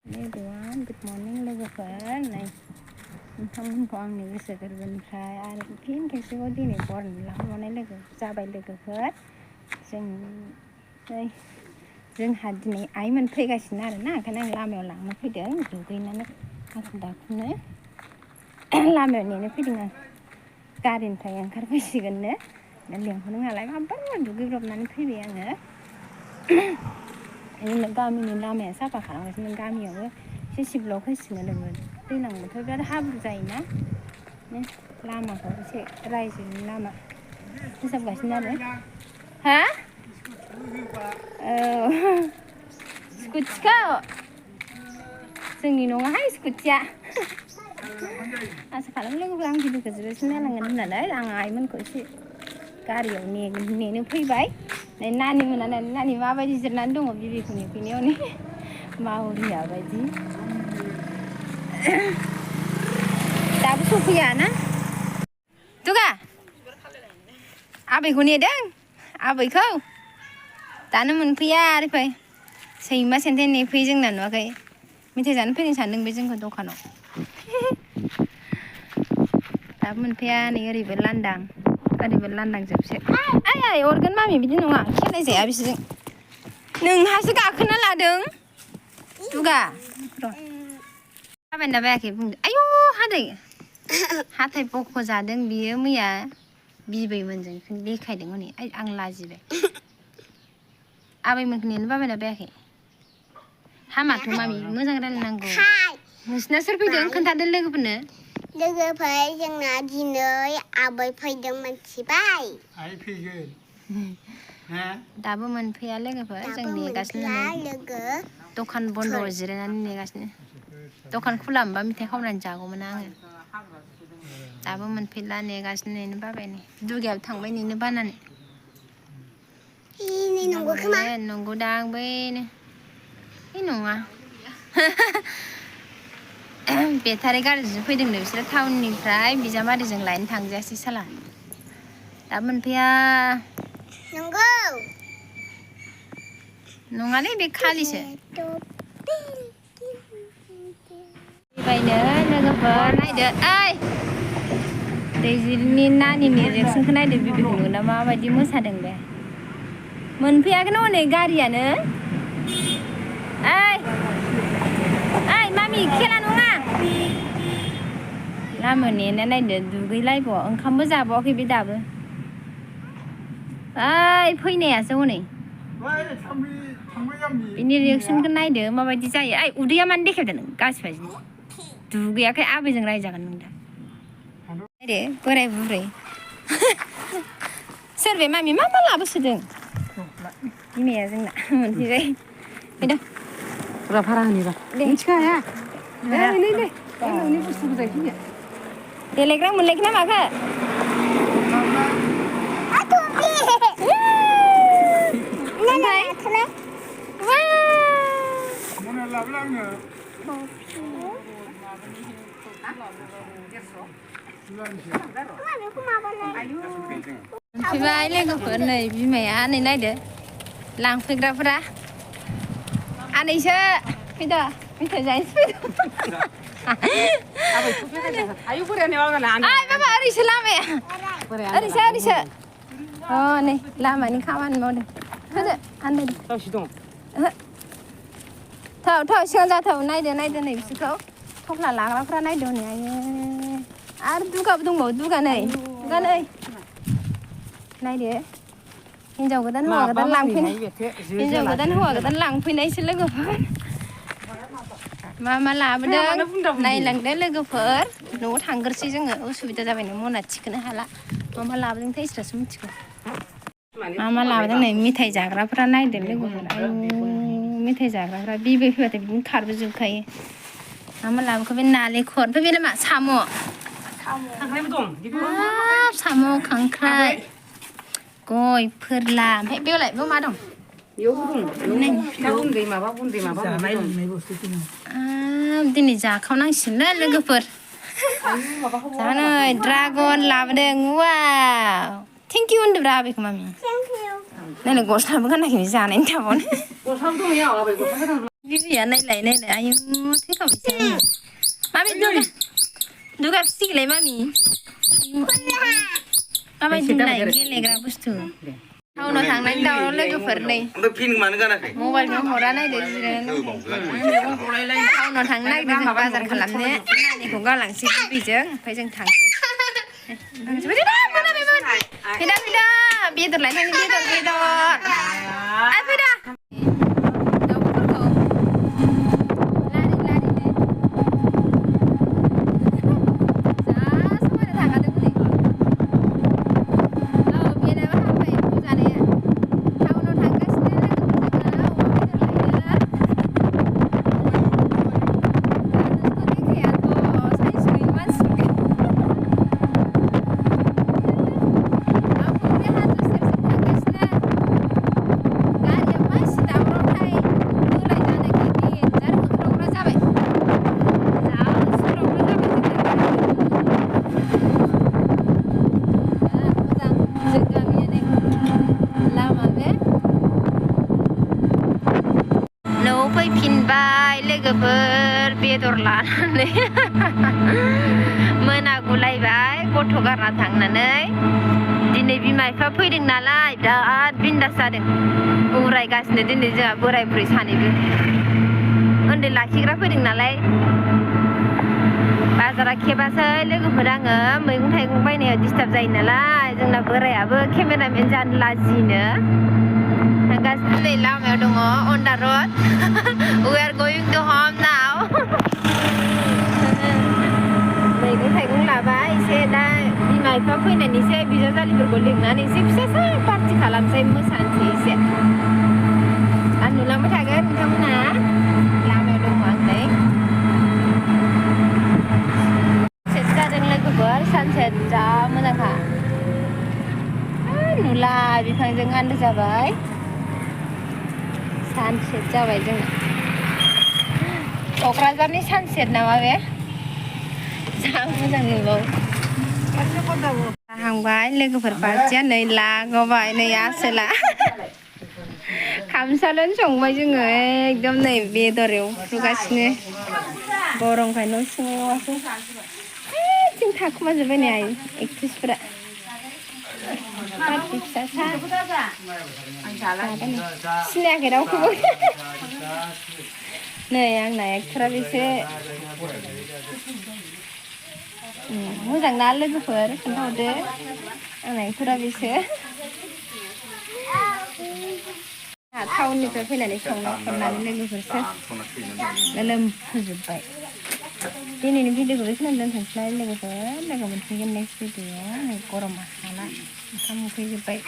Everyone, good morning लोगोफोर नै नोंथांमोनखौ आंनि गोसो गोरबोनिफ्राय आरो फिन खेबसेबाव दिनै बरनि लाहरनाय लोगो जाबाय लोगोफोर जोंहा दिनै आइमोन फैगासिनो आरोना ओंखायनो आं लामायाव लांनो फैदों दुगैनानै हाखु दाखुनो लामायाव नेनो फैदों आं गारिनिफ्राय ओंखारफैसिगोननो लेंहरदों नालाय माबा दुगैब्रबनानै फैबाय आङो गामिनि लामाया साफा खालामगासिनो गामियावबो एसे सिब्लक होसिगोन लोगो दैज्लां बोथोर बिराद हाब्रु जायोना लामाखौ एसे रायजोनि लामा फोसाबगासिनो आरो हा औ स्कुटिखौ जोंनि नङाहाय स्कुटिया आसा खालामो लोगोफोर आं भिडिअखौ जोबजासिम नायलांगोन होननानै आं आइमोनखौ एसे गारियाव नेनो फैबाय नानि मोना नानि माबायदि जिरनानै दङ बिबिखौ नेफैनायावनो मावरिया बायदि दाबो सफैया ना दुगा आबैखौ नेदों आबैखौ दानो मोनफैया आरो फै सैमा सेन्थेन नेफैयो जोंना नुवाखै मेथाइ जानो फैदों सानदों बे जोंखौ दखानाव दाबो मोनफैया नै ओरैबो लांदां जोबसो आइ अरगोन मामि बिदि नङा खेलाय जाया बिसोरजों नोंहासो गाखोना लादों दुगा थाबायना बायाखै बुंदो आयौ हाथाय बख' जादों बियो मैया बिबैमोनजों देखायदों हनै आं लाजिबाय आबैमोनखौ नेनो बाबायना बायाखै हामाथ' मामि मोजां रायलायनांगौ नोंसिना सोर फैदों खोन्थादो लोगोफोरनो लोगोफोर जोंना दिनै आबै फैदों मिथिबाय आइ फैगोन दाबो मोनफैया लोगोफोर जों नेगासिनो लोगो दखान बन्द जिरायनानै नेगासिनो दखान खुला मोनबा मेथाइ खावनानै जागौमोन आङो दाबो मोनफैला नेगासिनो नेनो बाबाय नै दुगायाबो थांबाय नेनो बानानै नंगौदां बैनो नङा बेटारि गारिजों फैदोंनो बिसोरो टाउननिफ्राय बिजामादैजों लायनो थांजायासै साला दा मोनफैया नङालै बे खालिसो फैबायनो लोगोफोर नायदो ओइ दैजिनि नानिनि रिएक्सनखौ नायदो बिबिखौ नुना माबायदि मोसादों बे मोनफैयाखैनो हनै गारियानो ओइ मामि खेला नङा लामायाव नेना नायदो दुगैलायबाव ओंखामबो जाबावाखै बे दाबो ओइ फैनायासो हनै बिनि रिएक्सनखौ नायदो माबायदि जायो ओइ उदैया मानो देखायदों नों गासिबो दुगैयाखै आबैजों रायजागोन नों दा नायदो बोराय बुरै सोर बे मामि मा लाबोसोदों बिमाया जोंना मोनफैबाय फैदो बुरजा भारा होनिबा मिथिखाया नै नोंनि बुस्थुखौ जायखिजाया देलायग्रा मोनलायखै ना माखो मोनफैबाय लोगोफोर नै बिमाया नै नायदो लांफैग्राफोरा आनैसो फैदो मेथाइ जाहैसो फैदो आयु बोरायानो माबाना आइ बाबा ओरैसो लामाया ओरैसो अ नै लामानि खामानि मावदों होदो आन्दायदो दावसि दं थाव सिगां जाथाव नायदो नै बिसोरखौ थफ्ला लाग्राफ्रा नायदो हनै आयो आरो दुगाबो दंबावो दुगा नै नायदो हिनजाव गोदान हौवा गोदान लांफैनायसो लोगोफोर मा लाबोदों नायलांदो लोगोफोर न'आव थांग्रोसै जोङो उसुबिदा जाबाय नों मना थिखोनो हाला मा लाबोदोंथाय इसोरासो मिथिगौ मा लाबोदों नै मेथाइ जाग्राफ्रा नायदो लोगोफोर आयु मेथाइ जाग्राफ्रा बिबै फैबाथाय बिदिनो खारबोजोबखायो मा लाबोखो बे नालेंखर ओमफ्राय बेलाय मा साम' साम' खांख्राइ गय फोरला ओमफ्राय बेयावलायबो मा दं दिनै जाखावनांसिगोन लोगोफोर जानै ड्रागन लाबोदों वाव थेंक इउ होनदोब्रा आबैखौ मामि नायलाय गस्लाबो गानाखै जानायनि थाबावनो बिबिया नायलाय आयु थैखाबायसो आङो मामि दुगा फिसिगोलाय मामि माबायदि नाय गेलेग्रा बुस्थु टाउनाव थांनायनि दावराव लोगोफोर नै मबाइलखौ हरा नायदो जिरायनानै टाउनाव थांनो नागिरदों जों बाजार खालामनो नानिखौ गालांसै बिबिजों ओमफ्राय जों थांसै फैदा बेदर लायनानै बेदर आइ फैदा दाउफोरखौ लारि जा समायना थांखादों हनै बेनाबो हाबाय एम्फौ जानाया टाउनाव थांगासिनो लोगोफोरजों अमा बेदर लायनो देखायाथ' साइज गैयै मानसिफोरखौ फैफिनबाय लोगोफोर बेदर लानानै मोनागुलायबाय गथ' गारना थांनानै दिनै बिमा बिफा फैदों नालाय बिराद बिन्दास जादों उरायगासिनो दिनै जोंहा बोराय बुरै सानैबो उन्दै लाखिग्रा फैदों नालाय बाजारा खेबासै लोगोफोर आङो मैगं थाइगं बायनायाव डिस्टार्ब जायो नालाय जोंना बोरायाबो केमेरामेन जानो लाजिनो थांगासिनो नै लामायाव दङ अन दा रड we are going to home now मैगं थाइगं लाबाय एसे दा बिमा बिफा फैनायनिसे बिजावजालिफोरखौ लिंनानै एसे फिसासा पार्टि खालामसै मोसानोसै एसे आं नुलांबाय थागोन नोंथांमोना लामायाव दङ आं नै सानसेट जादों लोगोफोर सानसेट जा मोजांखा नुला बिफांजों आन्दो जाबाय सानसेट जाबाय जोंना क'क्राझारनि सानसेट नामा बे जा मोजां नुबावो जाहांबाय लोगोफोर पार्टिया नै लागावबाय नै आसोला खामसालन संबाय जोङो एकदम नै बेदर एवफ्रुगासिनो गरमखाय न' सिङावसो जों थाखुमाजोब्बाय नै आइ एक्ट्रिसफोरा पार्टि फिसा सिनायाखै रावखौबो नै आंना एक्टरा बेसो मोजां ना लोगोफोर खोन्थाहरदो आंना एक्टरा बेसो टाउननिफ्राय फैनानै संनाय खावनानै लोगोफोरसो लोमफोजोब्बाय दिनैनि भिडिअखौ बेखिनियावनो दोनथ'नोसै लोगोफोर लोगो मोनफिनगोन नेक्स्ट भिडिअआव नै गरमा हाला ओंखाम उखैजोब्बाय